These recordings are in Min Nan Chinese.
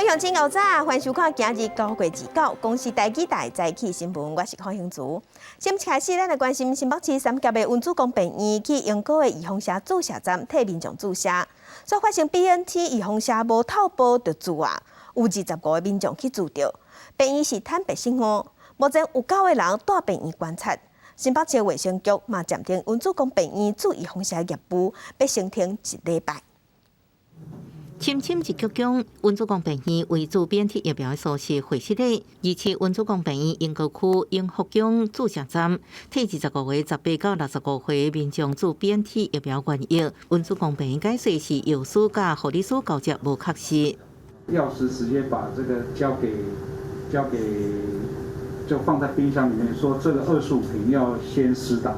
鄉親牛早，歡迎收看今日9月29公視台語台早起新聞，我是郝興慈。先開始，咱來關心新北市三峽的溫主公病院去英國的預防射注射站替民眾注射，煞發生 BNT 預防射無透報就注啊，有25個民眾去注著。病院是坦白承認，目前有九個人蹛病院觀察。新北市衛生局嘛暫停溫主公病院注預防射業務，欲先停一禮拜。深深一鞠躬，溫主公病院為注 BNT 疫苗的疏失會失禮，而且溫主公病院英歌區永福宮注射站替25個18到65歲民眾注 BNT 疫苗原液，溫主公病院解釋是藥師佮護理師交接無確實。藥師直接把這個交給就放在冰箱裡面，說這個25瓶要先施打。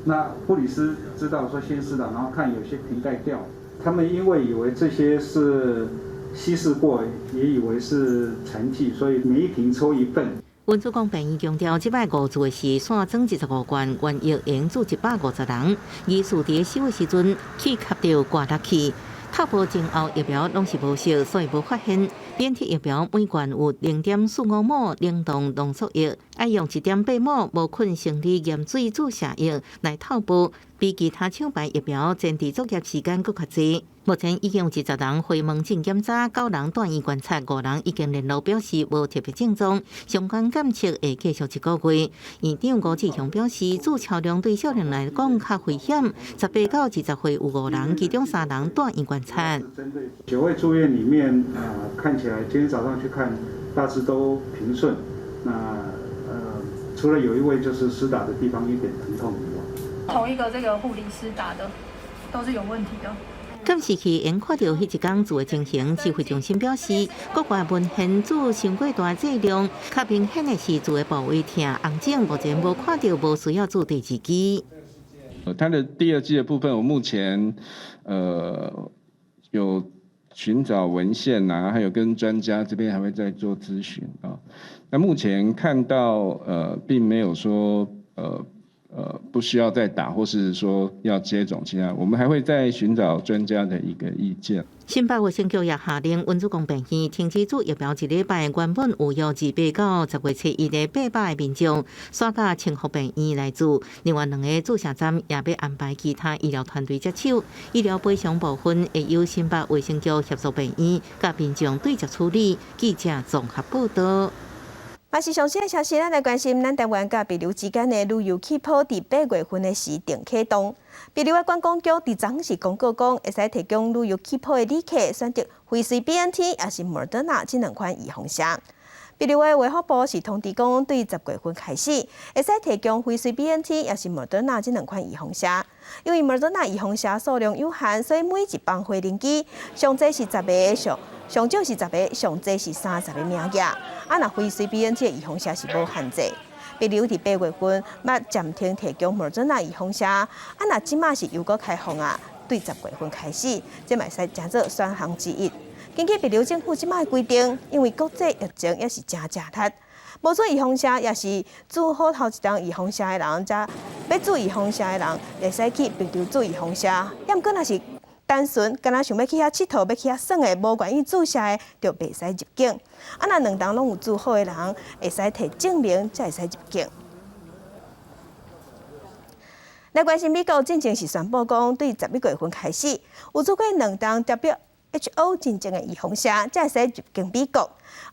那護理師知道說先施打，然後看有些瓶蓋掉。他們因為以為這些是稀釋過，也以為是殘劑，所以每一瓶抽一份。溫主公病院強調，這擺誤注的是散裝25罐，原液會注150人。醫師佇收的時陣去吸著掛落去，透報前後疫苗攏是無熟，所以無發現。BNT 疫苗每罐有0.45毫冷凍濃縮液，愛用1.8毫無菌生理鹽水注射液來透報，比其他廠牌疫苗前置作業時間閣較濟。目前已經有20人回門診檢查，九人蹛院觀察，五人已經聯絡表示無特別症狀，相關檢測會繼續一個月。院長吳志雄表示，注超量對少年來講較危險，18到20歲有五人，其中三人蹛院觀察。九位住院裡面，看起來今天早上去看，大致都平順。那除了有一位就是施打的地方有點疼痛以外，同一個這個護理師打的都是有問題的。監視器會看著彼一工注的情形，指揮中心表示，國外文獻注傷過大劑量，較明顯的是注的部位疼紅腫，目前無看著無需要注第二劑。它的第二劑的部分，我目前有尋找文獻啊，還有跟專家這邊還會再做諮詢啊。那目前看到並沒有說不需要再打，或是說要接種其他，我們還會再尋找專家的一個意見。新北衛生局也下令溫主公病院停止注疫苗一禮拜，原本有約28到10月初1的800個民眾，徙到青福病院來注。另外兩个注射站也欲安排其他醫療團隊接手。醫療賠償部分會由新北衛生局協助病院佮民眾對接處理。記者綜合報道。嘛是上新的消息，咱來關心咱台灣佮帛琉之間的旅遊氣泡，佇8月份的時定啟動。帛琉的觀光局佇昨昏是公告講，會使提供旅遊氣泡的旅客選擇輝瑞 BNT 抑是莫德納這兩款預防射。帛琉的衛福部是通知講，對10月份開始，會使提供輝瑞 BNT 抑是莫德納這兩款預防射。因為莫德納預防射數量有限，所以每一班飛行機上濟是十個，上少是十個，上濟是30個名額。啊，若輝瑞 BNT 的預防射是無限制。帛琉佇8月份嘛暫停提供莫德納預防射，啊，若這馬是又閣開放啊，對10月份開始，這嘛會使成做選項之一。根據帛琉政府這馬的規定，因為國際疫情猶是誠吃力，無注預防射，抑是注好頭一針預防射的人，才欲注預防射的人，會使去帛琉注預防射。抑毋過若是單純敢若想欲去遐𨑨迌，欲去遐耍的，無願意注射的，就袂使入境。啊，若兩針攏有注好的人，會使提證明，才會使入境。來關心美國進前是宣布講，對11月份開始，有注過兩針 WHO 認證的預防射，才會使入境美國。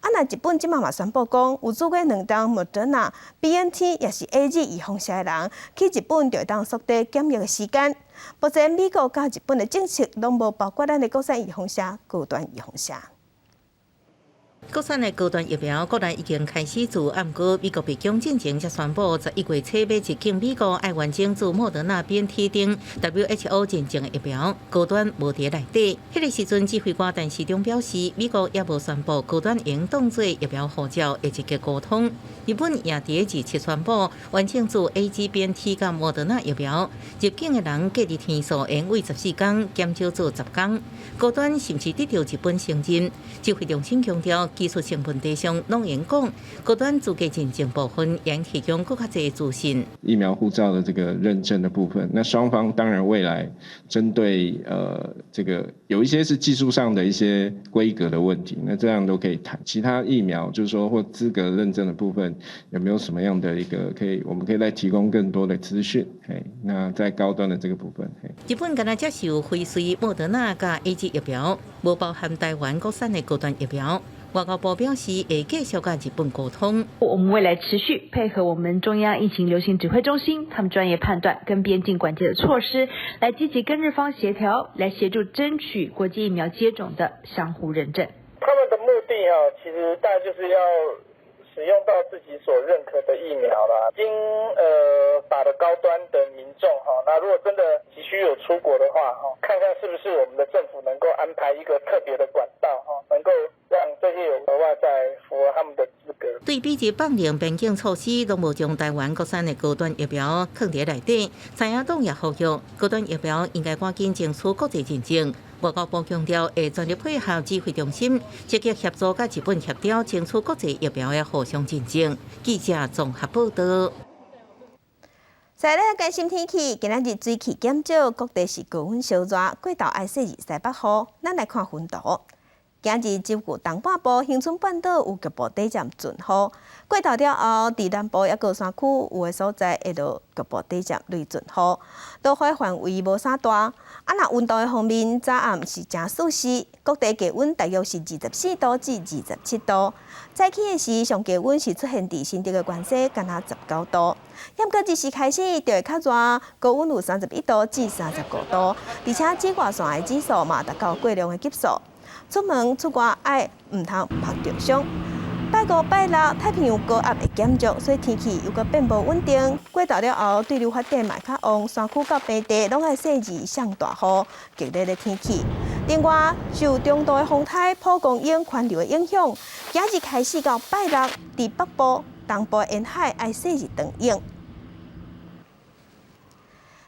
啊，若日本這馬嘛宣布講，有注過兩針莫德納、BNT 抑是 AZ 預防射的人，去日本就會當縮短檢疫的時間。目前美國佮日本的政策攏無包括咱的國產預防射、高端預防射。國產的高端疫苗國內已經開始注，毋過美國白宮進前才宣布，11月初欲入境美國愛完整注莫德納 BNT 等 WHO 認證的疫苗，高端無佇內底。彼個時陣，指揮官陳時中表示，美國猶無宣布高端會當做疫苗護照，會積極溝通。日本也佇27宣布完整注 AZ BNT 佮莫德納疫苗，入境的人隔離天數會為14天減少做10天。高端是毋是得著日本承認？指揮中心強調，技術性問題上，攏會講高端資格認證部分，會提供閣較濟資訊。疫苗護照的這個認證的部分，那雙方當然未來針對這個有一些是技術上的一些規格的問題，那這樣都可以談。其他疫苗就是說或資格認證的部分，有沒有什麼樣的一個可以，我們可以再提供更多的資訊？嘿，那在高端的這個部分，嘿。日本干焦接受輝瑞、莫德納佮 AZ 疫苗，無包含台灣國產的高端疫苗。外交部表示會繼續佮日本溝通。我們未來持續配合我們中央疫情流行指揮中心，他們專業判斷跟邊境管制的措施，來積極跟日方協調，來協助爭取國際疫苗接種的相互認證。他們的目的啊，其實大概就是要使用到自己所認可的疫苗啦。已經打了高端的民眾哈，那如果真的急需有出國的話哈，看看是不是我們的政府能夠安排一個特別的管道哈，能夠讓這些有額外再符合他們的資格。對比日放令邊境措施，攏無將台灣國產的高端疫苗囥佇內底。在野黨也呼籲高端疫苗應該趕緊爭取國際認證。外交部強調會全力配合指揮中心，積極協助佮日本協調爭取國際疫苗的互相認證。記者綜合報道。再來關心天氣，今仔日水汽減少，各地是高溫燒熱，過晝愛細日西北雨。咱來看雲圖。今日只有東半部、恆春半島有局部短暫陣雨，過晝了後，佇南部抑閣山區有的所在會落局部短暫雷陣雨，落雨範圍無啥大。啊，若溫度的方面，早暗是誠舒適，各地低溫大約是24度至27度。早起的時，上低溫是出現佇新竹的關西，干焦19度。毋過日時開始就會較熱，高溫有31度至35度，而且紫外線的指數嘛達到過量的級數。出門出外愛毋通曝著傷。拜五、拜六，太平洋高壓會減弱，所以天氣又閣變無穩定。過晝了後，對流發展嘛較旺，山區佮平地攏愛細意上大雨，激烈的天氣。另外，受中度的風颱蒲公英環流的影響，今日開始到拜六，佇北部、東部沿海愛細意長湧。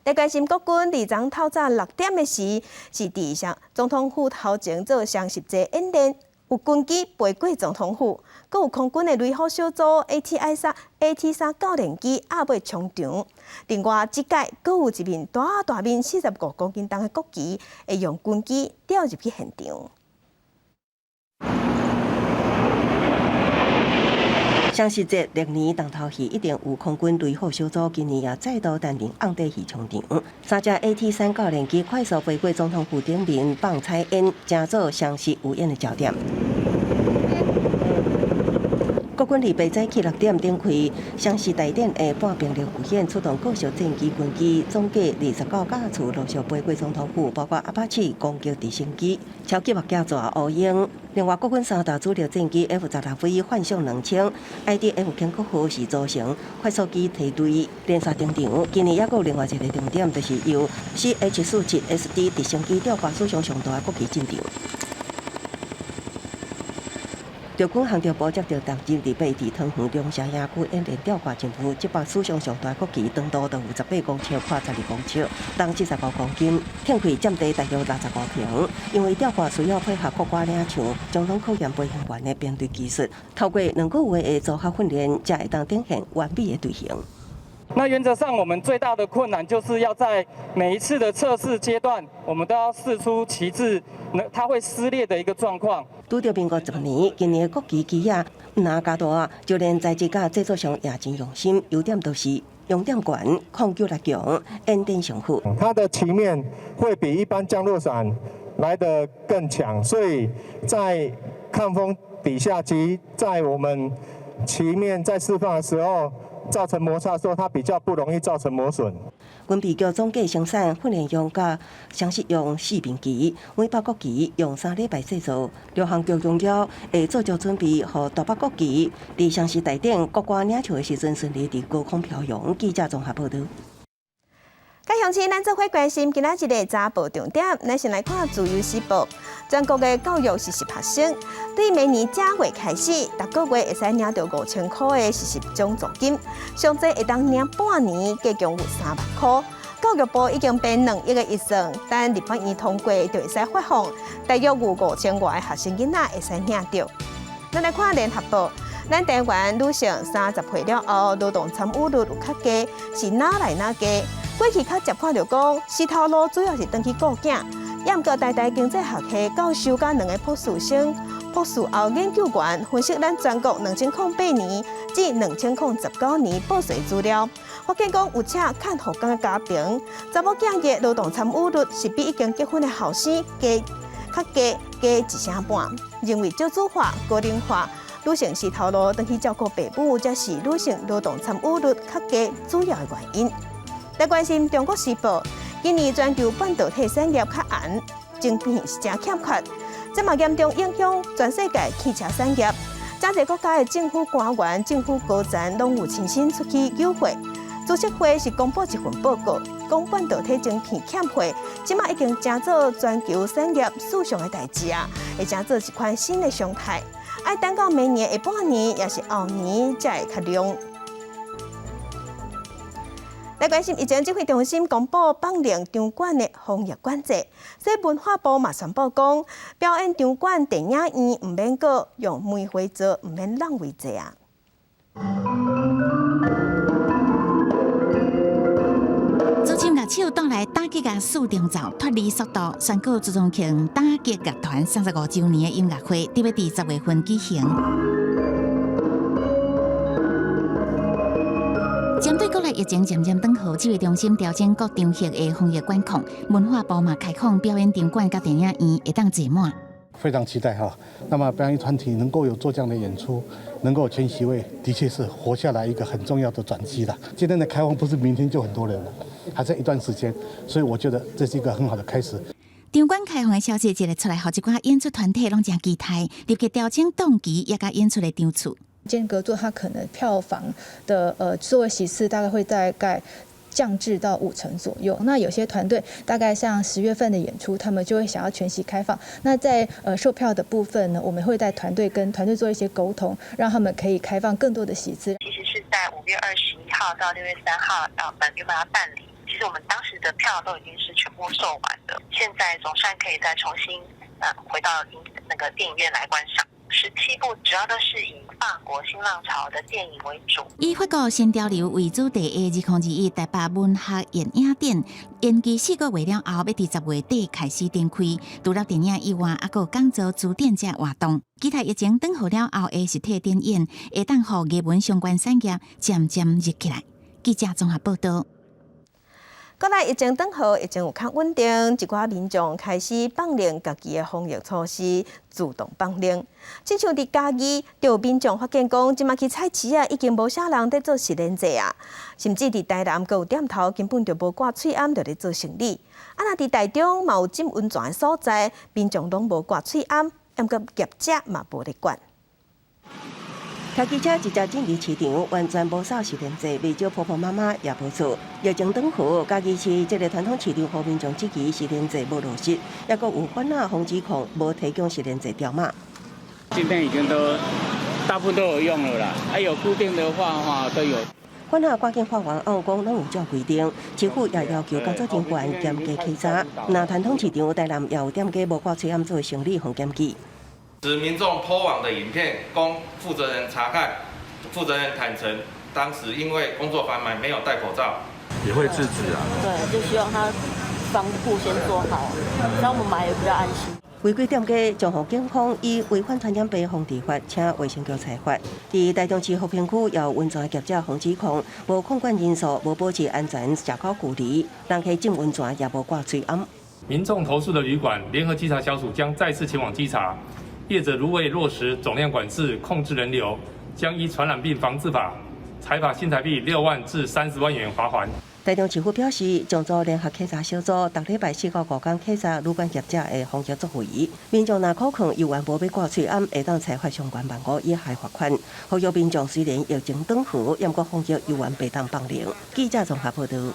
來關心國軍佇昨透早6點的時，是佇雙總統府頭前做雙十節演練，有軍機飛過總統府，閣有空軍的雷虎小組 ATI 3 AT 3教練機鴨尾衝場。另外，這屆閣有一面大大面45公斤重的國旗，會用軍機吊入去現場。雙十節歷年重頭戲一定有空軍雷虎小組，今年也再度擔任紅底戲衝場。三架 AT 3教練機快速飛過總統府頂面放彩煙，成做雙十匯演的焦點。國軍禮拜早起6點展開雙十大典的半兵力匯演，出動各式戰機、軍機，總計29架次陸續飛過總統府，包括阿帕奇攻擊直升機、超級麥加座烏鷹。另外，國軍三大主力戰機 F-16V 幻象2000、IDF 劍閣號是組成快速機梯隊連續登場。今年猶閣有另外一個重點，就是由 CH-47SD 直升機吊掛史上上大的國旗進場。陸軍航諜部接著擔任佇八佇桃園龍翔營區演練吊掛任務，這擺史上上大國旗長度都有18公尺，寬12公尺，重75公斤，天氣佔地大約65平。因為吊掛需要配合國歌領唱，相當考驗飛行員的編隊技術。透過2個月的組合訓練，才會當展現完美的隊形。那原則上，我們最大的困難就是要在每一次的測試階段，我們都要試出旗幟，那它會撕裂的一個狀況。拄著民國10年，今年的國旗旗仔毋但加大，就連材質佮製作上也真用心，優點就是熔點懸，抗久力強，煙點上好。它的旗面會比一般降落傘來得更強，所以在抗風底下及在我們旗面在釋放的時候，造成摩擦的時候，它比較不容易造成磨損。軍備局總計生產訓練用佮雙實用四面旗，每擺國旗用3禮拜製作。陸航局強調會做足準備，予台北國旗佇雙十大典國歌領唱的時陣順利佇高空飄揚。記者綜合報道。各鄉親，咱做伙關心今仔日的早報重點。咱先來看《自由時報》，全國的教育實習學生對明年正月開始，逐個月會使領著5000箍的實習獎助金，上濟會當領半年，加強有3萬箍。教育部已經編2億的預算，等立法院通過就會使發放，大約有5000外个學生囡仔會使領著。咱來看聯合報，咱台灣女性30歲了後，勞動參與率有較低，是哪來哪低？過去較捷看著講，死頭路主要是轉去顧囝。毋過台大經濟學系教授佮兩个博士生、博士後研究員分析咱全國2008年至2019年報稅資料，發現講有請看護工的家庭，查某囝的勞動參與率是比已經結婚的後生低較低低一成半。認為少子化、高齡化，女性死頭路轉去照顧爸母，才是女性勞動參與率較低主要的原因。來關心《中國時報》，今年全球半導體產業較絚，晶片是誠欠缺，這嘛嚴重影響全世界汽車產業。誠濟國家的政府官員、政府高層攏有親身出去遊說。資策會是公布一份報告，講半導體晶片欠貨，這馬已經成做全球產業史上的代誌啊，會成做一款新的常態。愛等到明年下半年，抑是後年才會較量。來關心疫情指揮中心公布放寬場館的防疫管制，所以文化部嘛宣布講，表演場館、電影院毋免閣用梅花座，毋免挵位坐啊。主唱樂手帶來打擊樂四重奏脫離速度，宣告朱宗慶打擊樂團35週年的音樂會，欲佇10月份舉行。針對國內疫情漸漸轉好，指揮中心調整各場域的防疫管控，文化部嘛開放表演場館佮電影院會當坐滿。非常期待哈，那麼表演團體能夠有做這樣的演出，能夠全席位，的確是活下來一個很重要的轉機啦。今天的開放不是明天就很多人了，還在一段時間，所以我覺得這是一個很好的開始。場館開放的消息一个出來，予一寡演出團體攏誠期待，立刻調整檔期，也佮演出的場次。間隔座，它可能票房的座位席次大概會大概降至到5成左右。那有些團隊大概像10月份的演出，他們就會想要全席開放。那在售票的部分呢，我們會帶團隊跟團隊做一些溝通，讓他們可以開放更多的席次。其實是在5月21號到6月3號啊，本原本要辦理，其實我們當時的票都已經是全部售完的。現在總算可以再重新回到那個電影院來觀賞。17部主要都是以法國新浪潮的電影為主。以法國新潮流為主題的2021台北文學電影展，延期4個月了後，欲佇10月底開始展開。除了電影以外，猶閣有講座、書展這活動。期待疫情轉好了後的實體展演，會當予藝文相關產業漸漸熱起來。記者綜合報道。國內疫情轉好，疫情有較穩定，一寡民眾開始放寬家己的防疫措施，自動放寬。親像佇嘉義，就有民眾發現講，這馬去菜市仔，已經無啥人佇做實聯制啊，甚至佇台南閣有店頭根本就無掛喙罨就咧做生理。啊，若佇台中嘛有浸溫泉的所在，民眾攏無掛喙罨，毋過業者嘛無咧管。開機車直接進入市場，完全無掃實聯制，袂少婆婆媽媽也無做。疫情轉好，嘉義市這个傳統市場予民眾質疑實聯制無落實，抑閣有販仔防止控無提供實聯制條碼。今天已經都大部分都有用了啦，啊有固定的話話都有。販仔趕緊發完後講攏有照規定，市府也要求工作人員嚴格稽查。若傳統市場台南也有店家無掛喙罨做生理予檢舉。指民眾 PO 網的影片供負責人查看，負責人坦承當時因為工作繁忙沒有戴口罩，也會制止啊。對，就希望他防護先做好，這樣我們買也比較安心。違規店家將予警方以違反傳染病防治法，請衛生局裁罰。佇台中市和平區，也有溫泉業者予指控，無控管人數，無保持安全社交距離，人客浸溫泉也無掛喙罨。民眾投訴的旅館，聯合稽查小組將再次前往稽查。業者如未落實總量管制、控制人流，將依傳染病防治法裁罰新台幣6萬至30萬元罰鍰。台中市府表示，將組聯合稽查小組，逐禮拜四到五工稽查旅館業者的防疫作為。民眾若可能猶原無欲掛喙罨，會當裁罰相關萬五以下罰款。呼籲民眾雖然疫情轉好，毋過防疫猶原袂當放寬。記者綜合報道。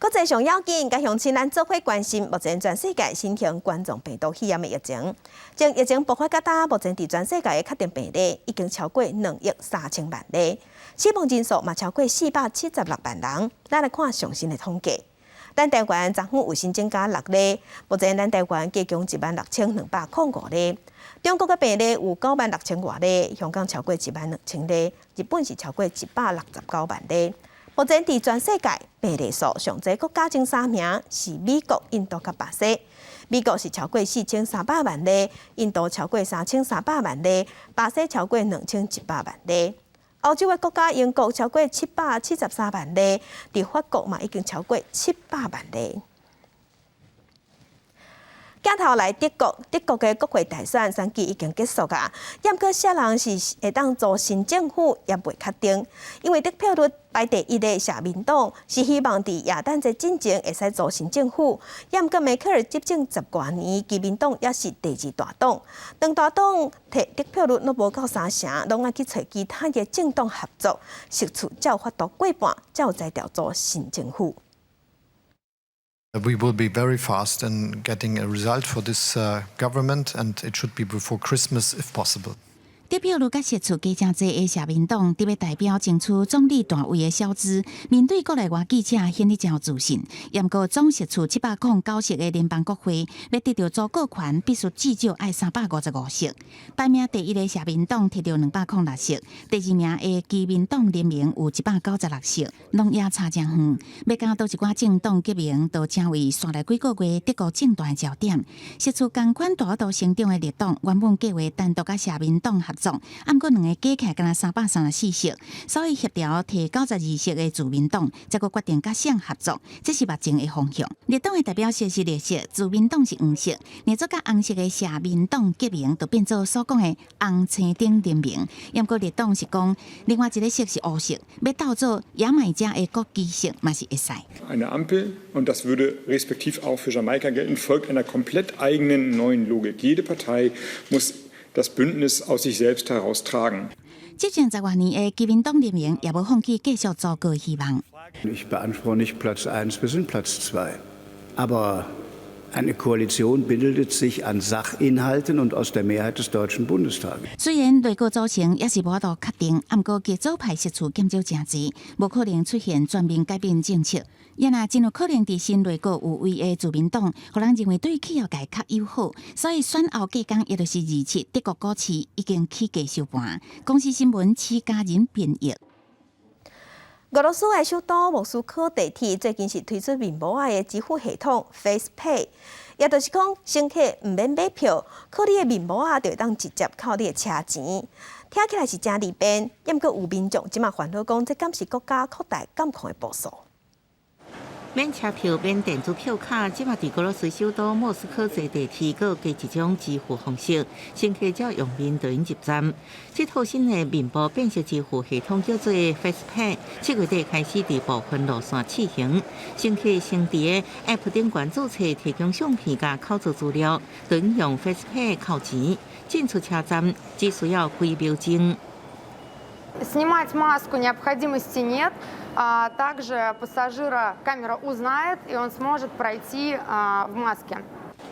國際上要緊，佮鄉親咱做伙關心目前全世界新型冠狀病毒肺炎的疫情。從疫情爆發到今，目前佇全世界的確診病例已經超過2億3千萬例，死亡人數嘛超過476萬人。咱來看上新的統計。咱台灣昨昏有新增加六例，目前咱台灣加共16,205例。中國的病例有96,000外例，香港超過12,000例，日本是超過169萬例。目前佇全世界病例數上濟國家前三名是美國、印度佮巴西。美國是超過4300萬例，印度超過3300萬例，巴西超過2100萬例。歐洲的國家英國超過773萬例，佇法國嘛已經超過700萬例。鏡頭來德國，德國的國會大選選舉已經結束啊。毋過啥人是會當組新政府也未確定，因為得票率排第一的社民黨是希望佇耶誕節進前會使組新政府。毋過梅克爾執政十外年，基民黨也是第二大黨，兩大黨提得票率攏無夠三成，攏愛去揣其他的政黨合作，席次才有法度過半，才有才調組新政府。 We will be very fast in getting a result for this government, and it should be before Christmas if possible. 得票率佮席次加誠濟的社民黨，佇欲代表爭取總理大位的蕭茲，面對國內外記者顯得誠有自信。毋過總席次709席的聯邦國會，欲得著組閣權，必須至少愛355席。排名第一的社民黨提著206席，第二名的基民黨聯盟有196席，攏也差誠遠。欲佮佗一寡政黨結盟，就成為紲來幾個月德國政壇的焦點。席次仝款大幅成長的綠黨，原本計劃單獨佮社民黨合作，毋過兩个加起來干焦334席，所以協調提92席的自民黨，才閣決定佮誰合作，這是目前的方向。綠黨的代表色是綠色，自民黨是黃色，若做佮紅色的社民黨結盟，就變做所講的紅青燈聯盟。毋過綠黨是講，另外一个色是烏色，欲鬥做牙買加的國旗色嘛是會使。 Eine Ampel, und das würde respektiv auch für Jamaika gelten, folgt einer komplett eigenen neuen Logik. Jede Partei muss das Bündnis aus sich selbst heraus tragen. 執政十外年的基民黨聯盟也無放棄繼續組閣希望。 Ich beanspruche nicht Platz eins, wir sind Platz zwei. Aber eine Koalition bildet sich an Sachinhalten und aus der Mehrheit des Deutschen Bundestages. 雖然內閣組成猶是無法度確定，毋過極左派席次減少誠濟，無可能出現全面改變政策。也若真有可能佇新內閣有位的自民黨，予人認為對企業界較友好，所以選後隔工，也就是27，德國股市已經起價收盤。公視新聞施嘉仁編譯。俄羅斯的首都莫斯科地鐵最近是推出面膜仔的支付系統 Face Pay，也就是講，乘客毋免買票，靠你的面膜仔就會當直接扣你的車錢。聽起來是誠利便，毋過有民眾這馬煩惱講，這敢是國家擴大監控的步數？免車票、免電子票卡，這馬佇俄羅斯首都莫斯科坐地鐵，閣加一種支付方式，乘客只要用面就用入站。這套新的面部辨識支付系統叫做 Face Pay，7月底開始佇部分路線試行。乘客先佇個 App 頂懸註冊，提供相片佮口述資料，就用 Face Pay 扣錢，進出車站只需要幾秒鐘。 Снимать маску необходимости нет. Также пассажира камера узнает, и он сможет пройти в маске.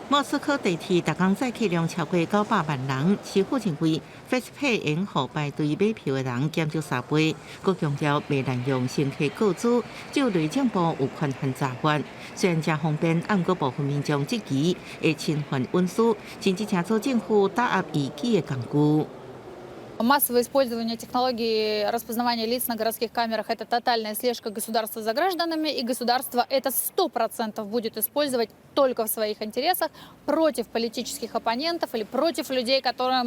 莫斯科地鐵逐工載客量超過900萬人，市府認為 Face Pay 會予排隊買票的人減少3倍，閣強調袂濫用乘客個資，只有內政部有權限查閱。雖然誠方便，毋過部分民眾質疑會侵犯隱私，甚至成做政府打壓異己的工具。 Массовое использование технологии распознавания лиц на городских камерах – это тотальная слежка государства за гражданами, и государство это 100% будет использовать только в своих интересах против политических оппонентов или против людей, которые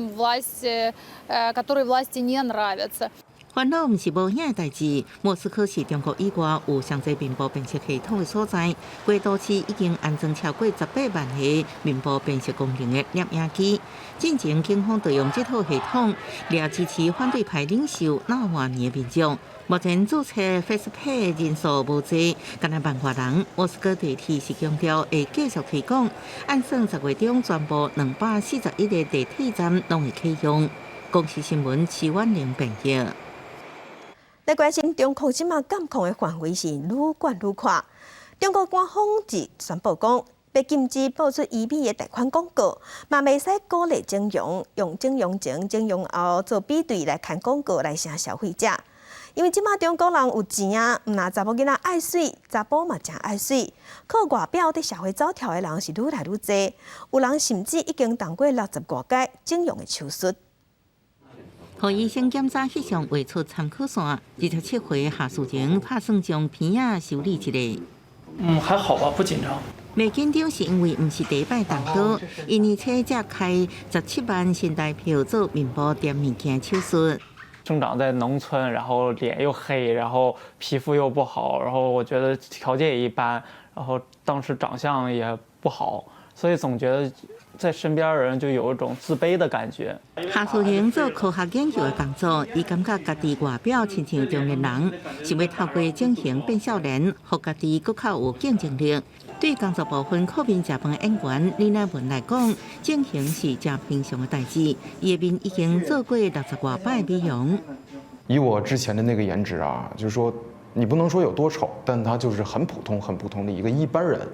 власти не нравятся. 煩惱毋是無影的代誌。莫斯科是中國以外有上濟面部辨識系統的所在，規都市已經安裝超過18萬个面部辨識功能的攝影機。進前警方就用這套系統掠支持反對派領袖納瓦尼的民眾。目前註冊 Face Pay 人數無濟，干焦萬外人。莫斯科地鐵是強調會繼續推廣，按算10月中全部241個地鐵站攏會啟用。公視新聞徐婉玲編譯。來關心中國這馬監控的範圍是愈懸愈闊。中國官方是宣布講，欲禁止播出醫美的貸款廣告，嘛袂使鼓勵整容，用整容前、整容後做比對來看廣告來嚇消費者。因為這馬中國人有錢啊，毋但查某囡仔愛媠，查埔嘛誠愛媠。靠外表佇社會走跳的人是愈來愈濟，有人甚至已經動過六十外改整容的手術。予醫生檢查翕相畫出參考線，27歲夏淑玲拍算將鼻仔修理一下。嗯，還好吧，不緊張。袂緊張是因為毋是第一擺動刀，伊年初才開17萬新台票做面部墊物件手術。生長在農村，然後臉又黑，然後皮膚又不好，然後我覺得條件也一般，然後當時長相也不好，所以總覺得在身邊人就有一種自卑的感覺。夏淑玲做科學研究的工作，伊感覺家己外表親像中年人，想欲透過整形變少年，予家己閣較有競爭力。對工作部分靠面食飯的演員李乃文來講，整形是誠平常的代誌。伊的面已經做過六十外擺美容。以我之前的那個顏值啊，就是說你不能說有多醜，但他就是很普通、很普通的一個一般人。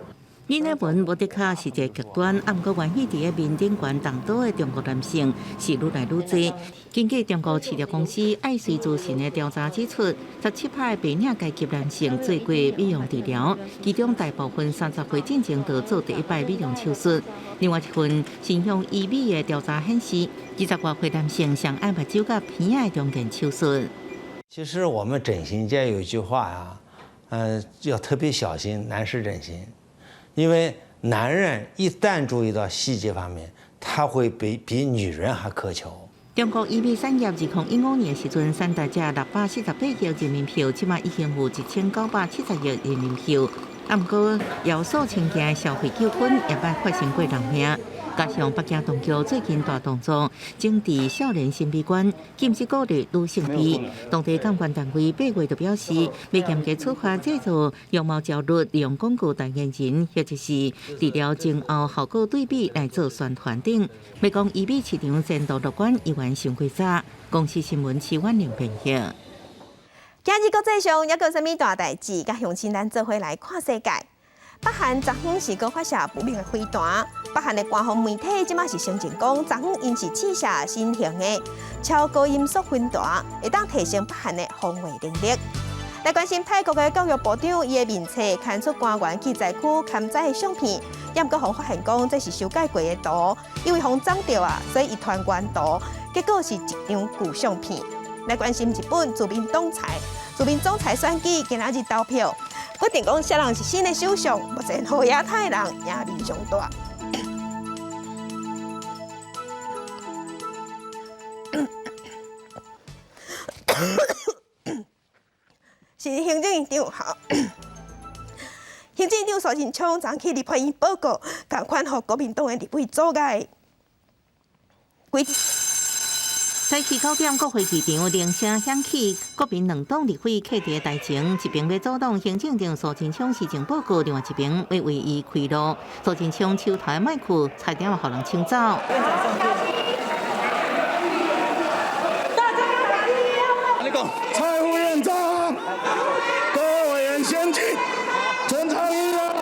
李乃文無的確是一個極端，啊，毋過願意佇个面頂懸動刀的中國男性是愈來愈濟。根據中國飼料公司愛瑞諮詢的調查指出，17%白領階級男性做過美容治療，其中大部分30歲進前就做第一擺美容手術。另外一份新向醫美的調查顯示，20外歲男性上愛目睭佮鼻仔的中間手術。其實我們整形界有一句話啊，要特別小心男士整形。因為男人一旦注意到細節方面，他會比女人還苛求。中國醫美產業2015年時陣，產值才648億人民幣，這馬已經有1970億人民幣。啊，毋過遙數千件消費糾紛也捌發生過人命。加上北京當局最近大動作，整治少年審美觀，禁止鼓勵女性美。當地監管單位8月就表示，欲嚴格處罰製造容貌焦慮、利用廣告代言人，或者是治療前後效果對比來做宣傳等。欲講醫美市場前途樂觀，猶原傷過早。公視新聞徐婉玲編譯。今日國際上猶閣有啥物大代誌？佮鄉親咱做伙來看世界。北韓昨昏是閣發射不明的飛彈，北韓的官方媒體這馬是承認講，昨昏𪜶是試射新型的超高音速飛彈，會當提升北韓的防衛能力。來關心泰國的教育部長，伊的面冊刊出官員去災區勘災的相片，也毋過予發現講這是修改過的圖，因為予髒著啊，所以伊傳原圖，結果是一張舊相片。來關心日本自民黨裁，自民總裁選舉今仔日投票，決定講啥人是新的首相。目前河野太郎贏面上大。是行政院長，好。行政院長蘇貞昌昨去立法院報告，共款予國民黨的立委阻礙。規早起9點，國會議場鈴聲響起，國民兩黨立委客佇台前，一邊欲阻擋行政長蘇貞昌施政報告，另外一邊欲為伊開路。蘇貞昌手頭的麥克差點予人搶走。蔡副院長，各位委員先進，陳昌義啊，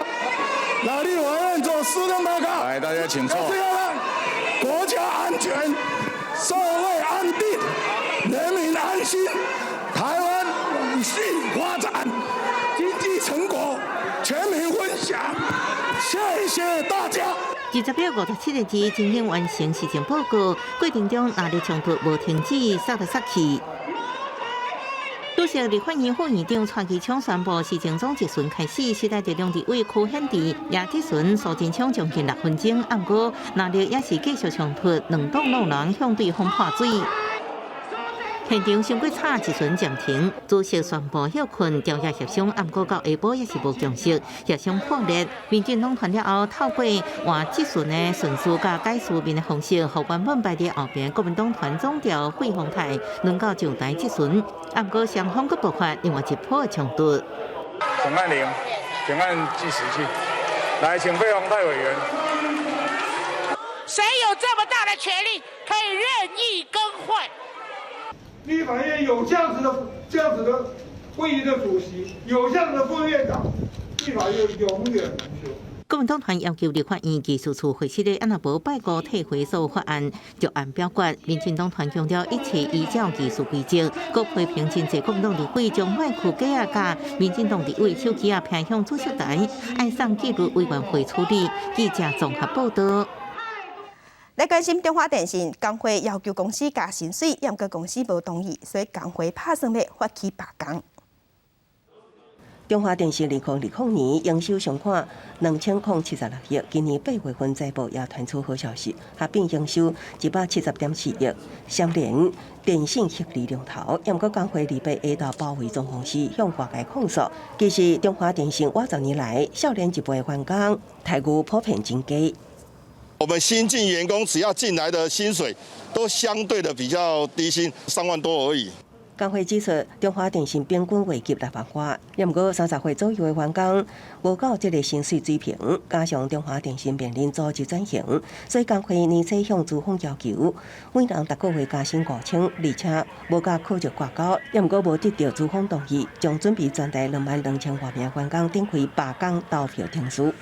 來立法院做施政報告。來，大家請坐。國家安全、社會安定、人民安心，台灣永續發展，經濟成果全民分享。謝謝大家。20表57個字進行完成施政報告，過程中拿力衝突無停止，殺來殺去。主席立法院副院長蔡其昌宣布，施政總質詢開始，時代力量立委柯顯智也質詢蘇貞昌將近6分鐘，毋過拿力也是繼續衝突，兩黨路人向對方潑水。現場傷過吵，質詢暫停，主席宣布歇睏，朝野協商，毋過到下晡也是無共識，協商破裂。民進黨團了後，透過換質詢的順序佮改書面的方式，予原本排佇後邊國民黨團總召費鴻泰輪到上台質詢，毋過雙方閣爆發另外一波的衝突。請按鈴，請按計時器，來，請費鴻泰委員。誰有這麼大的權力，可以任意更換？立法院有這樣子的會議的主席，有這樣子的副院長，立法院永遠蒙羞。國民黨團要求立法院技術處會室的，按若無拜五退回所有法案，逐案表決。民進黨團強調一切依照技術規則，閣批評真濟國民黨立委將麥克雞仔佮民進黨立委手機仔拋向主席台，愛送紀律委員會處理。記者綜合報道。來關心中華電信工會要求公司加薪水，毋過公司無同意，所以工會拍算欲發起罷工。中華電信2020年營收上看2076億，今年8月份財報也傳出好消息，合併營收170.4億，蟬聯電信獲利龍頭。毋過工會禮拜下晝包圍總公司向外界控訴，其實中華電信倚十年來少年一輩員工待遇普遍真低。我們新進員工只要進來的薪水都相對的比較低薪，3萬多而已。工會指出，中華電信平均月給6萬外，毋過30歲左右的員工無到這个薪水水平，加上中華電信面臨組織轉型，所以工會年初向資方要求，每人逐個月加薪5000，而且無佮考績掛鈎，毋過無得到資方同意，將準備全台22,000外名員工展開罷工投票程序。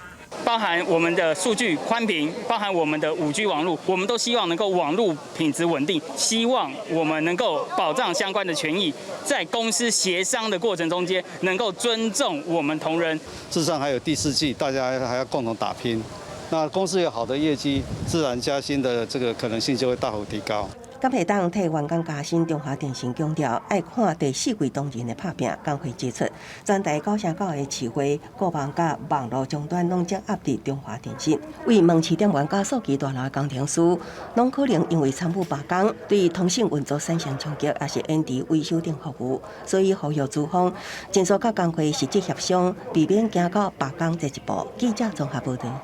包含我們的數據寬頻，包含我們的5G 網路，我們都希望能夠網路品質穩定，希望我們能夠保障相關的權益，在公司協商的過程中間，能夠尊重我們同仁。事實上還有第四季，大家還要共同打拼。那公司有好的業績，自然加薪的這個可能性就會大幅提高。敢會當替員工加薪，中華電信強調愛看第四季同仁的拍拚。工會指出，全台9成9的市話、固網佮網路終端攏掌握佇中華電信。為門市店員佮數據大樓的工程師，攏可能因為參與罷工，對通信運作產生衝擊，抑是延遲維修等服務，所以呼籲資方盡速佮工會實質協商，避免行到罷工這一步。記者綜合報道。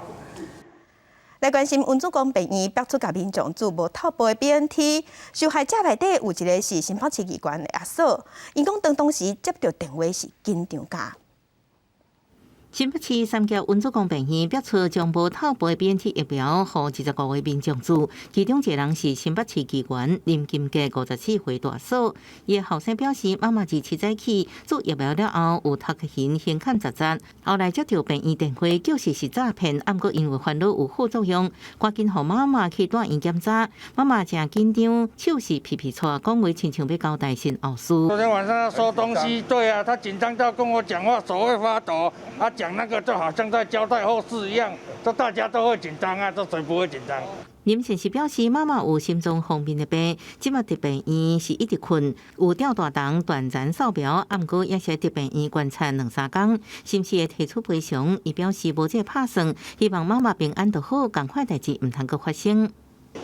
來關心溫州港病院爆出共民眾注無透步的 BNT，受害者內底有一个是新北市議員的阿嫂，𪜶講當當時接著電話是緊張甲。新北市三峽溫祖公病院爆出將無透步的 BNT 疫苗，予25個民眾注，其中一个人是新北市議員林金杰54歲大嫂。伊的後生表示，媽媽自七早起注疫苗了後，有頭殼痕先看十節，後來接著病院電話，證實是詐騙，毋過因為煩惱有副作用，趕緊予媽媽去住院檢查。媽媽誠緊張，手是皮皮剉，講話親像欲交代身後事。昨天晚上要收東西，對啊，他緊張到跟我講話，手會發抖，啊講那個就好像在交代後事一樣，這大家都會緊張啊，這誰不會緊張？林先生表示，媽媽有心臟方面的病，這馬佇病院是一直睏，有吊大腸斷層掃描，毋過也是佇病院觀察兩三工，是毋是會提出賠償？伊表示無這個拍算，希望媽媽平安就好，仝款代誌毋通閣發生。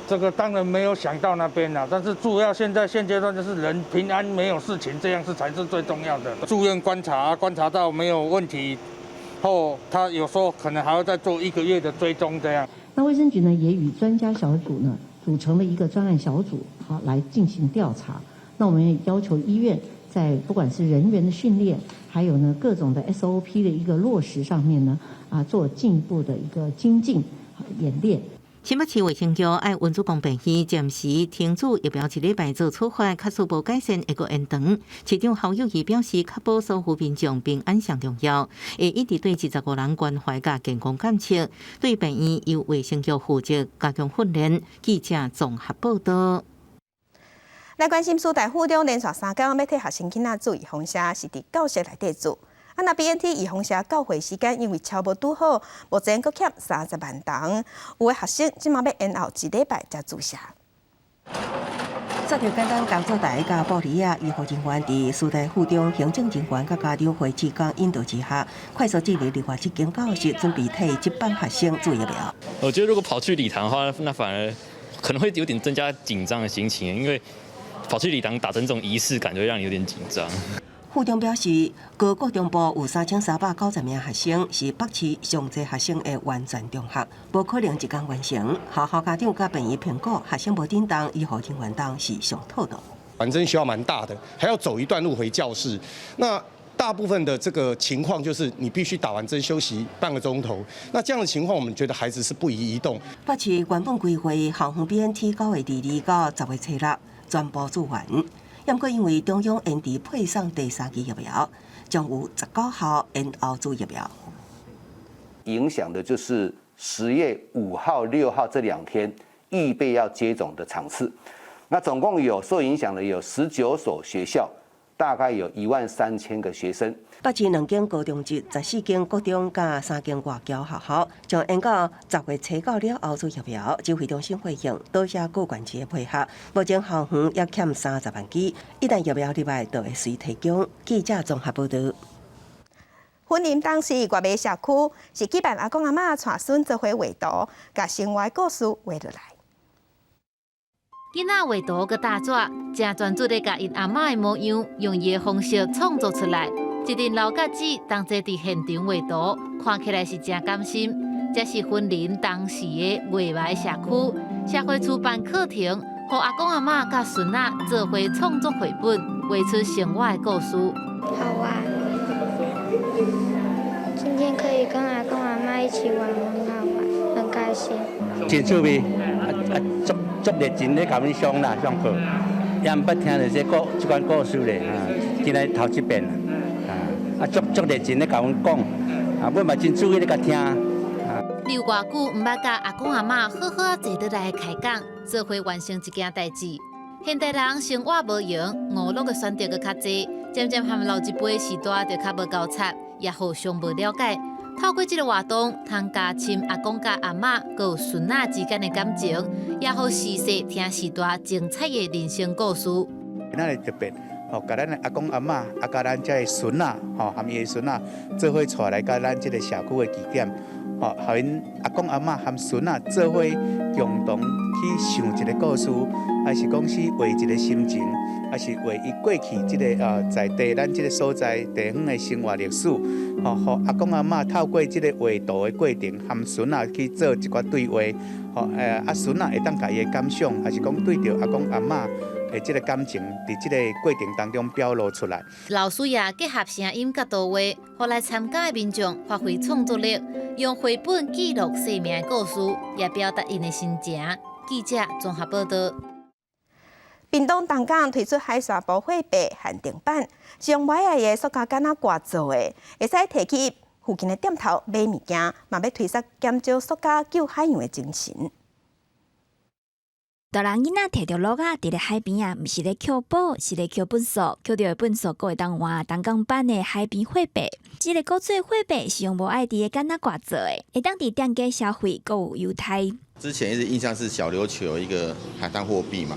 這個當然沒有想到那邊啦，但是主要現在現階段就是人平安沒有事情，這樣是才是最重要的。住院觀察，觀察到沒有問題後，他有時候可能還要再做一個月的追蹤，這樣。那衛生局呢，也與專家小組呢組成了一個專案小組，好來進行調查。那我們也要求醫院在不管是人員的訓練，還有呢各種的 SOP 的一個落實上面呢，啊做進一步的一個精進演練。新北市衛生局愛溫祖公病院暫時停注疫苗一禮拜做處罰，假使無改善會閣延長。市長侯友宜表示，確保所有民眾平安上重要，會一直對25人關懷佮健康監測，對病院由衛生局負責加強訓練。記者綜合報道。來關心師大附中連續三工欲替學生囡仔注預防射，是佇教室內底注。啊，若 BNT 預防射到會時間，因為超無拄好，目前閣欠30萬筒，有的學生這馬欲延後一禮拜才注射。設著簡單工作台佮玻璃仔，醫護人員佇師大附中行政人員佮家長會志工引導之下，快速進入另外一間教室，準備替這班學生注疫苗。我覺得如果跑去禮堂的話，那反而可能會有點增加緊張的心情，因為跑去禮堂打針這種儀式感，就會讓你有點緊張。附中表示，高國中部有3390名學生，是北市上濟學生的完全中學，無可能一工完成。學校家長佮病院評估，學生無振動，醫護人員動是上妥當。反正學校蠻大的，還要走一段路回教室。那大部分的這個情況就是你必須打完針休息半個鐘頭。那這樣的情況，我們覺得孩子是不宜移動。北市原本規劃校方 BNT 9月22到10月初6全部注完。毋過因為中央延遲配送第三劑疫苗，將有19校延後注疫苗。影響的就是10月5號、6號這2天預備要接種的場次。那總共有受影響的有19所學校，大概有1萬3千個學生。北市兩間高中職、14間國中佮三間外僑學校，將延到10月初9了後注疫苗。指揮中心回應，多謝各縣市的配合。目前校園也欠30萬劑，一旦疫苗入來，就會隨提供。記者綜合報道。雲林東勢外尾社區是舉辦阿公阿嬤帶孫做伙畫圖，共生活故事畫落來。囡仔畫圖佮搭紙，誠專注咧共𪜶阿嬤的模樣，用伊的方式創作出來。一陣老甲姊同齊佇現場畫圖，看起來是誠甘心。這是雲林東勢的月眉社區，社會處辦課程，予阿公阿嬤佮孫仔做伙創作繪本，畫出生活的故事。好玩，今天可以跟阿公阿嬤一起玩，很好玩，很開心。真趣味，啊啊，足足熱情咧共阮上啦上課，也毋捌聽著這故這款故事咧，啊，今日頭一遍啊，啊足足熱情咧共阮講，啊，阮嘛真注意咧共聽。留偌久毋捌佮阿公阿嬤好好坐落來開講，做伙完成一件代誌。現代人生活無閒，娛樂的選擇閣較濟，漸漸和老一輩時代就較無交叉，也互相無了解。透過這个活動，通加深阿公佮阿嬤閣有孫仔之間的感情，也予時勢聽時代精彩的人生故事。咱會特別吼，共咱的阿公阿嬤，啊，佮咱這个孫仔，吼，含伊的孫仔做伙帶來到咱這个社區的據點，吼，予𪜶阿公阿嬤含孫仔做伙共同去想一个故事，抑是講是畫一个心情，抑是畫伊過去這个在地咱這个所在地方的生活歷史，吼，予阿公阿嬤透過這个畫圖的過程，含孫仔去做一寡對話，吼，啊孫仔會當共伊的感想，抑是講對著阿公阿嬤的這个感情，佇這個過程當中表露出來。老師也結合聲音佮圖畫，予來參加的民眾發揮創作力，用繪本記錄生命的故事，也表達𪜶的心情。記者綜合報道。屏東東港推出海沙保貨幣限定版，是用買愛的塑膠桿仔掛做的，會使提去附近的店頭買物件，嘛欲推捒減少塑膠救海洋的精神。大人囡仔提著簍仔，佇咧海邊啊，毋是咧抾寶，是咧抾糞埽，抾著的糞埽閣會當換東港版的海邊貨幣。這个古錐貨幣是用無愛滴的桿仔掛做的，會當佇店家消費，閣有優待。之前一直印象是小琉球有一個海灘貨幣嘛，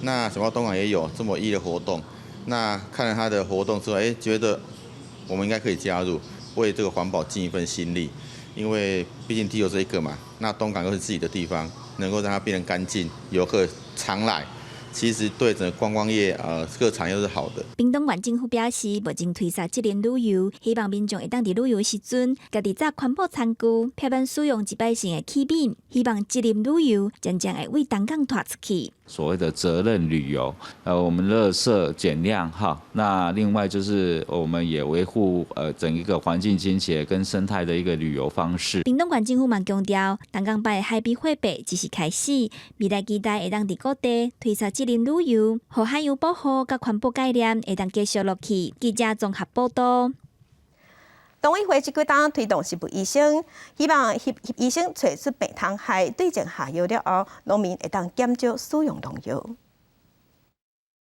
那想不到東港也有這麼一個活動，那看了他的活動之後，哎，覺得我們應該可以加入，為這個環保盡一份心力，因為畢竟地球這一個嘛，那東港又是自己的地方。能夠讓它變得乾淨，遊客常來，其實對整個觀光業各產業都是好的。屏東縣政府表示，目前推捒責任旅遊，希望民眾會當佇旅遊時陣，家己紮環保餐具，避免使用一擺性的器皿，希望責任旅遊漸漸會對東港帶出去。所謂的責任旅遊，我們垃圾減量哈，那另外就是我們也維護整一個環境清潔跟生態的一個旅遊方式。屏東縣政府嘛強調，東港版的海邊貨幣只是開始，未來期待會當佇各地推捒責任旅遊，予海洋保護佮環保概念會當繼續落去。記者綜合報道。農委會這幾冬推動食物醫生，希望協醫生揣出病蟲害對症下藥了後，農民會當減少使用農藥。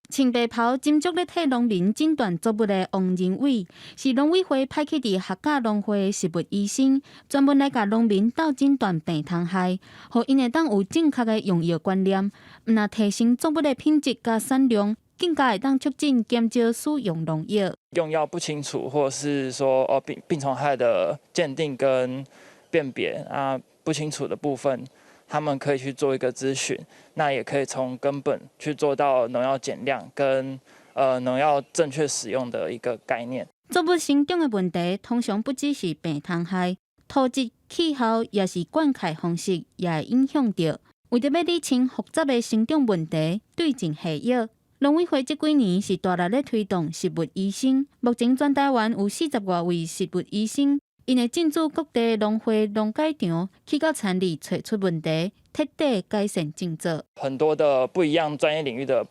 穿白袍斟酌咧替農民診斷作物的王仁偉，是農委會派去佇客家農會的食物醫生，專門來共農民鬥診斷病蟲害，予𪜶會當有正確的用藥觀念，毋但提升作物的品質佮產量，更加會當促進減少使用農藥。用藥不清楚，或者是說哦病蟲害的鑑定跟辨別啊不清楚的部分，他們可以去做一個諮詢，那也可以從根本去做到農藥減量跟農藥正確使用的一個概念。作物生長的問題通常不只是病蟲害，土質、氣候抑是灌溉方式也會影響著。為著欲理清複雜的生長問題，對症下藥。農委會這幾年是大力咧推動食物醫生，目前全台灣有40外位食物醫生，𪜶會進駐各地農會、農改場，去到田裡揣出問題，徹底改善政策。很多的不一樣專業領域的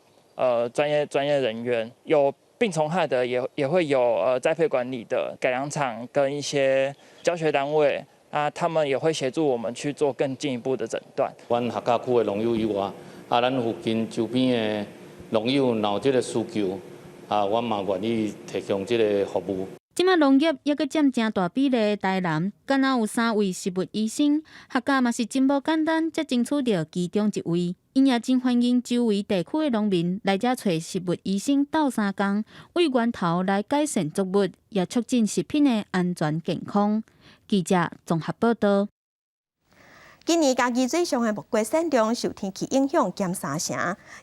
專業人員，有病蟲害的，也會有栽培管理的改良場跟一些教學單位。啊，他們也會協助我們去做更進一步的診斷。阮客家區的農友以外，啊，咱附近周邊的農友若有這個需求，啊，阮嘛願意提供這個服務。這擺農業猶閣佔誠大比例的台南，敢若有三位食物醫生，學甲嘛是真無簡單，才爭取著其中一位。𪜶也真歡迎周圍地區的農民來遮揣食物醫生鬥相共，對源頭來改善作物，也促進食品的安全健康。記者綜合報道。今年嘉義水上的木瓜產量受天氣影響減三成，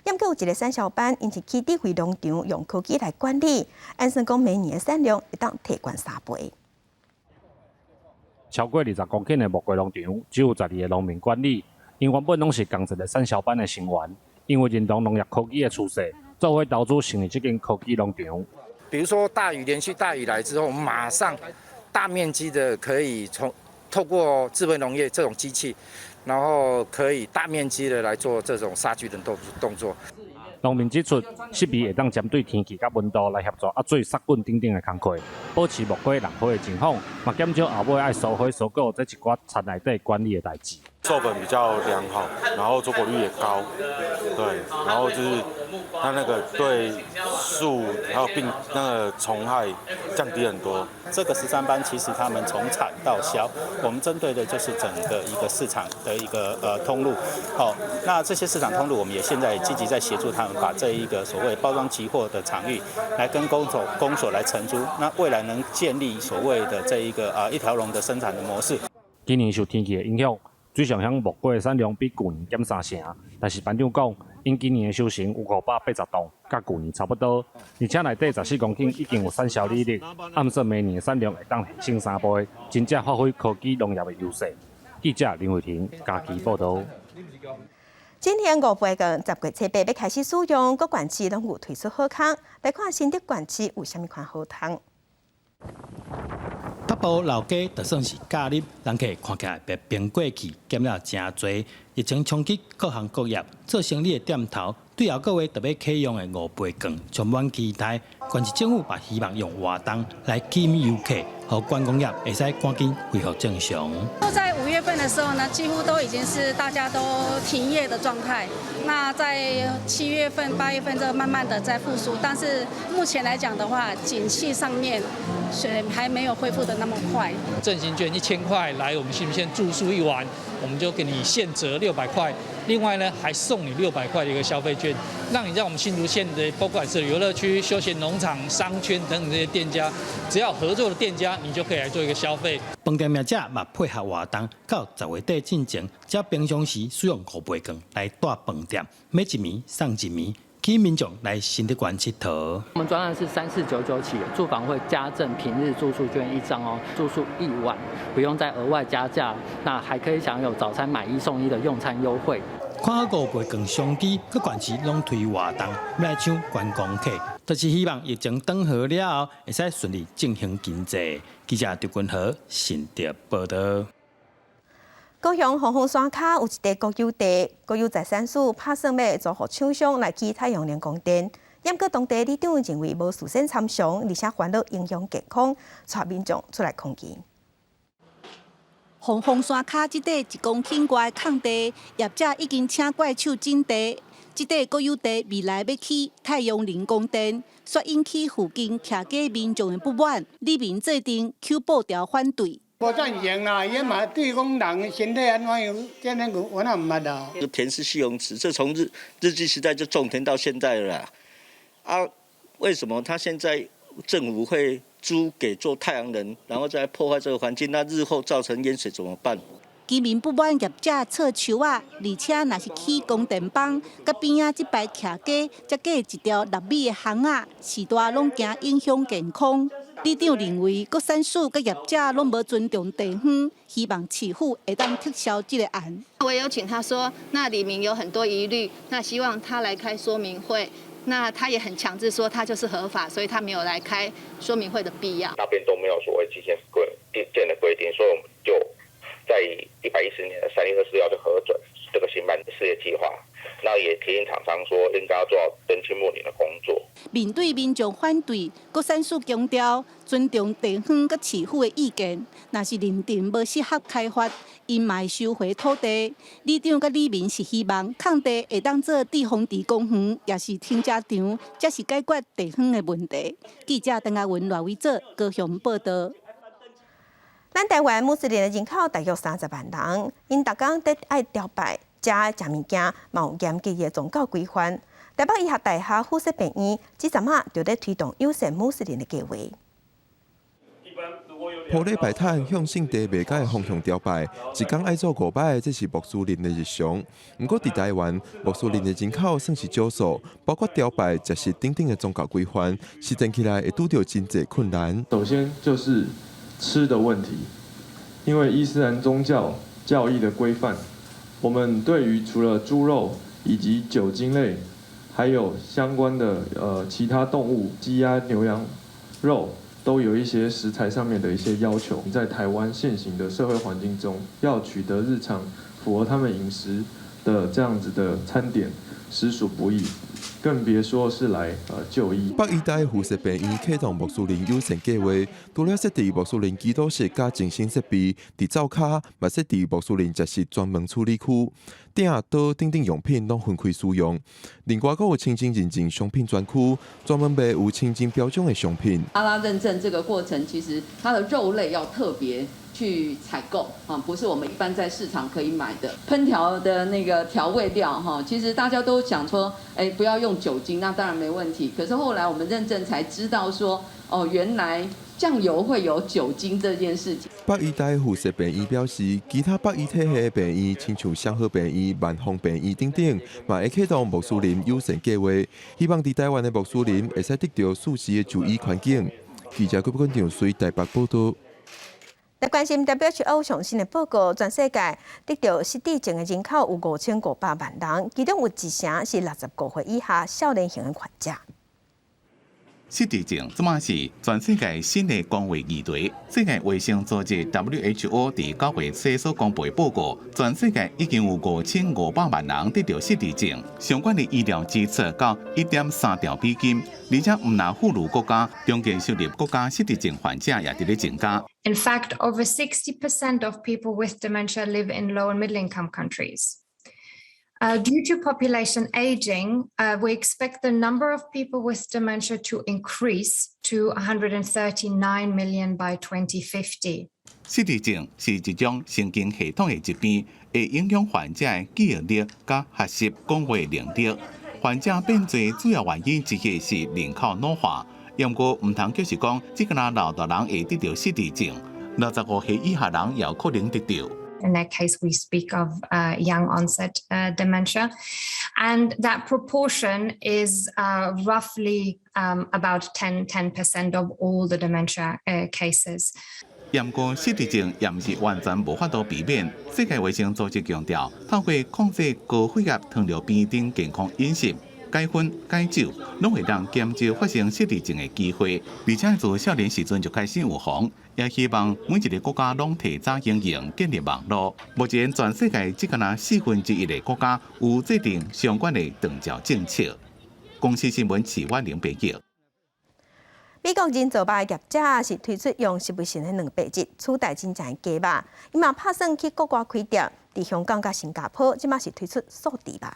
毋過有一个產銷班，𪜶是去智慧農場用科技來管理，按算講明年的產量會當提懸三倍。超過20公頃的木瓜農場，只有12个農民管理。𪜶原本攏是仝一个產銷班的成員，因為認同農業科技的趨勢，做伙投資成立這間科技農場。比如說大雨連續大雨來之後，我們馬上大面積的可以從透過智慧農業這種機器，然後可以大面積的來做這種殺菌的動作。農民指出，設備會當針對天氣佮溫度來協助壓水殺菌等等的工課，保持木瓜良好的情況，嘛減少後尾愛疏花疏果這一寡田內底管理的代誌。授粉比較良好，然後座果率也高，對，然後就是它那個對樹還有病那個蟲害降低很多。這個13班其實他們從產到銷，我們針對的就是整個一個市場的一個通路。好，那這些市場通路，我們也現在積極在協助他們把這一個所謂包裝集貨的場域，來跟公所來承租，那未來能建立所謂的這一個一條龍的生產的模式。今年受天氣的影響，水上鄉木瓜的產量比舊年減三成，但是班長講，𪜶今年的收成有580噸，佮舊年差不多。而且內底14公頃已經有產銷履歷，按算明年的產量會當提升三倍，真正發揮科技農業的優勢。記者林慧婷嘉義報導。今天五倍券10月7日欲開始使用，各縣市攏有推出好康，來看新竹縣市有啥物款好康。北部老街就算是假日，人客看起來比平過去減了誠濟。疫情衝擊各行各業，做生意的店頭對後個月就欲啟用的五倍券充滿期待。縣市政府嘛希望用活動來吸引遊客，予觀光業會使趕緊恢復正常。在5月份的時候呢，幾乎都已經是大家都停業的狀態。那在7月份、8月份就慢慢的在復甦，但是目前來講的話，景氣上面是還沒有恢復的那麼快。振興券1000塊來我們新竹縣住宿一晚，我們就給你現折600塊，另外呢還送你六百塊的一個消費券，讓你在我們新竹縣的不管是遊樂區、休閒農場、商圈等等這些店家，只要合作的店家，你就可以來做一個消費。飯店業者嘛配合活動，到10月底進前，只要平常時使用五倍券來蹛飯店，買一暝送一暝，吸引民眾來新竹縣𨑨迌。我們專案是3499起，住房會加贈平日住宿券一張哦，住宿一晚不用再額外加價，那還可以享有早餐買一送一的用餐優惠。看好五倍券商機，各縣市攏推活動，欲來搶觀光客，就是希望疫情轉好了後，會使順利振興經濟。記者張君和新竹報導。高雄紅峰山跤有一塊國有地，國有財產署拍算欲租予廠商來起太陽能光電。毋過當地里長認為無事先參詳，而且煩惱影響健康，帶民眾出來抗議。紅峰山跤這塊1公頃外的空地，業者已經請怪手整地。這塊國有地未來欲起太陽能光電，煞引起附近徛家民眾的不滿，里民做陣抾布條反對。無贊成啦，伊嘛對講人身體按怎樣，這咱我哪毋捌啦。這田是蓄洪池，這從日據時代就種田到現在了啦。啊，為什麼他現在政府會租給做太陽能，然後再破壞這個環境？那日後造成淹水怎麼辦？居民不滿業者錯樹仔，而且若是起光電板，佮邊仔這排徛家，才隔一條6米的巷仔，序大攏驚影響健康。里長認為國產署佮業者攏無尊重地方，希望市府會當撤銷這個案。我有請他說，那里民有很多疑慮，那希望他來開說明會。那他也很強制說他就是合法，所以他沒有來開說明會的必要。那邊都沒有所謂基建的規定，所以我們就在110年3月24號就核准這個興辦事業計劃。那也提醒廠商說應該要做好敦親睦鄰的工作。面對民眾反對，國產署強調尊重地方佮市府的意見。若是認定無適合開發，𪜶嘛會收回土地。里長佮里民是希望空地會當做置風池公園，抑是停車場，才是解決地方的問題。記者鄧亞文、賴偉哲高雄報道。咱台灣穆斯林的人口大約30萬人，𪜶逐工得愛朝拜、食食物件，嘛有嚴格的宗教規範。台北醫學大學附設病院，這陣仔就咧推動友善穆斯林的計劃。鋪禮拜攤向聖地麥加的方向朝拜，一工愛做五擺，這是穆斯林的日常。毋過佇台灣，穆斯林的人口算是少數，包括朝拜、食食等等的宗教規範，實踐起來會拄著真濟困難。首先就是吃的問題，因為伊斯蘭宗教教義的規範，我們對於除了豬肉以及酒精類，還有相關的其他動物，雞鴨牛羊肉，都有一些食材上面的一些要求。在台灣現行的社會環境中，要取得日常符合他們飲食的這樣子的餐點，實屬不易，更別說是來就醫。北醫大附設病院啟動穆斯林友善計劃，除了設置穆斯林祈禱室佮淨身設備，佇灶跤嘛設置穆斯林食食專門處理區，鼎刀等等用品攏分開使用。另外，閣有清真認證商品專區，專門賣有清真標準的商品。哈拉認證這個過程，其實它的肉類要特別去採購啊，不是我們一般在市場可以買的。烹調的那個調味料哈，其實大家都想說，哎，不要用酒精，那當然沒問題。可是後來我們認證才知道說，哦，原來醬油會有酒精這件事情。北醫大附設病院表示，其他北醫體系的病院，親像雙和病院、萬芳病院等等，嘛會啟動穆斯林友善計劃，希望佇台灣的穆斯林會使得著舒適的就醫環境。記者郭本長隨台北報道。來關心 WHO 上新的報告，全世界得著失智症的人口有5500萬人，其中有一成是65歲以下少年型的患者。失智症這馬是全世界新的公衛議題。世界衛生組織 WHO 佇9月底所公布的報告，全世界已經有5500萬人得著失智症，相關的醫療支出到1.3兆美金，而且毋但富裕國家，中低收入國家失智症患者也佇咧增加。 In fact, over 60% of people with dementia live in low and middle income countries. Due to population aging, we expect the number of people with dementia to increase to 139 million by 2050. 失智症是一種神經系統的疾病，會影響患者的記憶力佮學習、講話能力。患者變濟主要原因之一是人口老化。毋過毋通就是講，只干焦老大人會得著失智症，65歲以下人也有可能得著。 In that case, we speak of young onset dementia, and that proportion is roughly about 10% of all the dementia cases. 毋過失智症也毋是完全無法度避免。世界衛生組織強調，透過控制高血壓、糖尿病等健康飲食、戒煙、戒酒，攏會當減少發生失智症的機會。而且自少年時陣就開始預防，也希望每一個國家攏提早應用建立網路。目前全世界只干焦四分之一的國家有制定相關的長照政策。公視新聞徐婉玲編譯。美國人造肉業者是推出用植物性的蛋白質取代真正的雞肉，伊嘛拍算去國外開店，佇香港佮新加坡，這馬是推出素豬肉。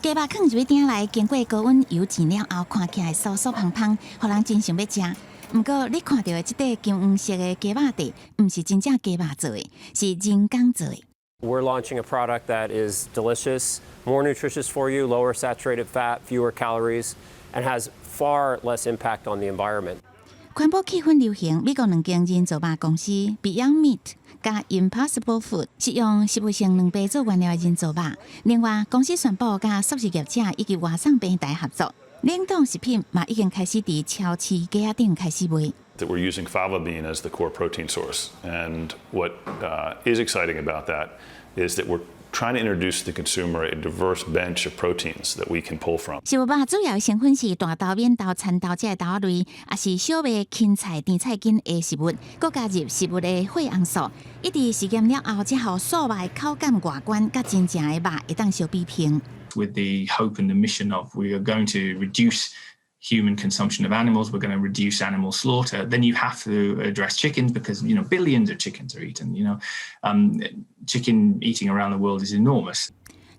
雞肉囥入去鼎內，經過高溫油煎了後，看起來酥酥香香，予人真想欲食。毋過，你看著的這塊金黃色的雞肉塊，毋是真正雞肉做的，是人工做的。 We're launching a product that is delicious, more nutritious for you, lower saturated fat, fewer calories, and has far less impact on the environment. 環保氣氛流行，美國兩間人造肉公司 Beyond Meat佮 Impossible Food 是用植物性蛋白做原料的人造肉。另外，公司宣布佮速食業者以及外送平台合作，冷凍食品嘛已經開始佇超市架仔頂開始賣。 That we're using fava bean as the core protein source. And what is exciting about that is that we're Trying to introduce the consumer a diverse bench of proteins that we can pull from。食物肉主要成分是大豆、扁豆、蚕豆這个豆仔類，抑是小麥、芹菜、甜菜根的食物，閣加入食物的血紅素。一直實驗了後，才予素肉的口感外觀，佮真正的肉會當相比拼。 With the hope and the mission of we are going to reduce human consumption of animals, we're going to reduce animal slaughter, then you have to address chickens because billions of chickens are eaten. Chicken eating around the world is enormous.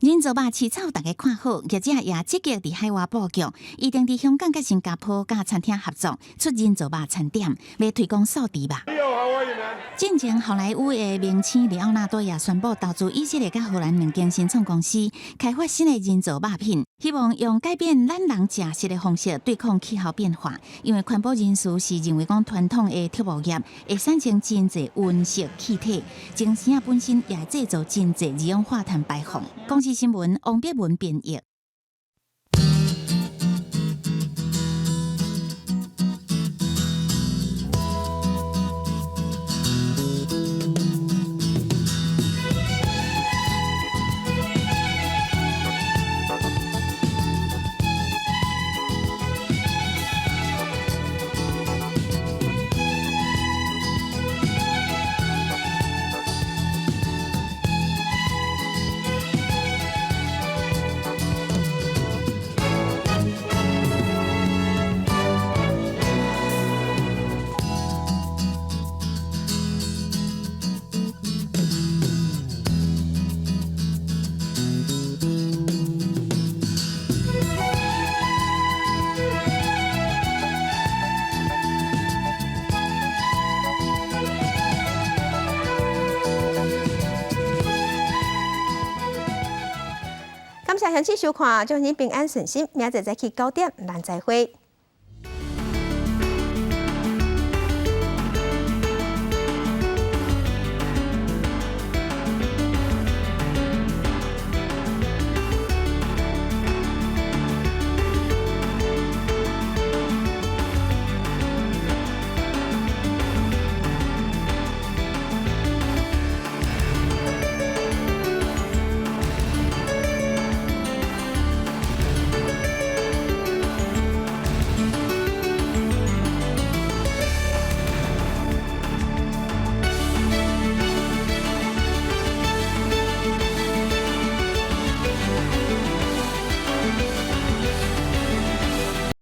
人造肉市場大家看好，業者也積極佇海外布局，預定佇香港佮新加坡佮餐廳合作出人造肉餐點，欲推廣素豬肉。進前好萊塢的明星李奧納多也宣布投資以色列佮荷蘭兩間新創公司，開發新的人造肉品，希望用改變咱人食食的方式對抗氣候變化。因為環保人士是認為講傳統的畜牧業會產生真濟溫室氣體，精牲本身也會製造真濟二氧化碳排放。公視新聞王碧文編譯。感謝詳細收看，祝您平安順心，明仔載早起9點，咱再會。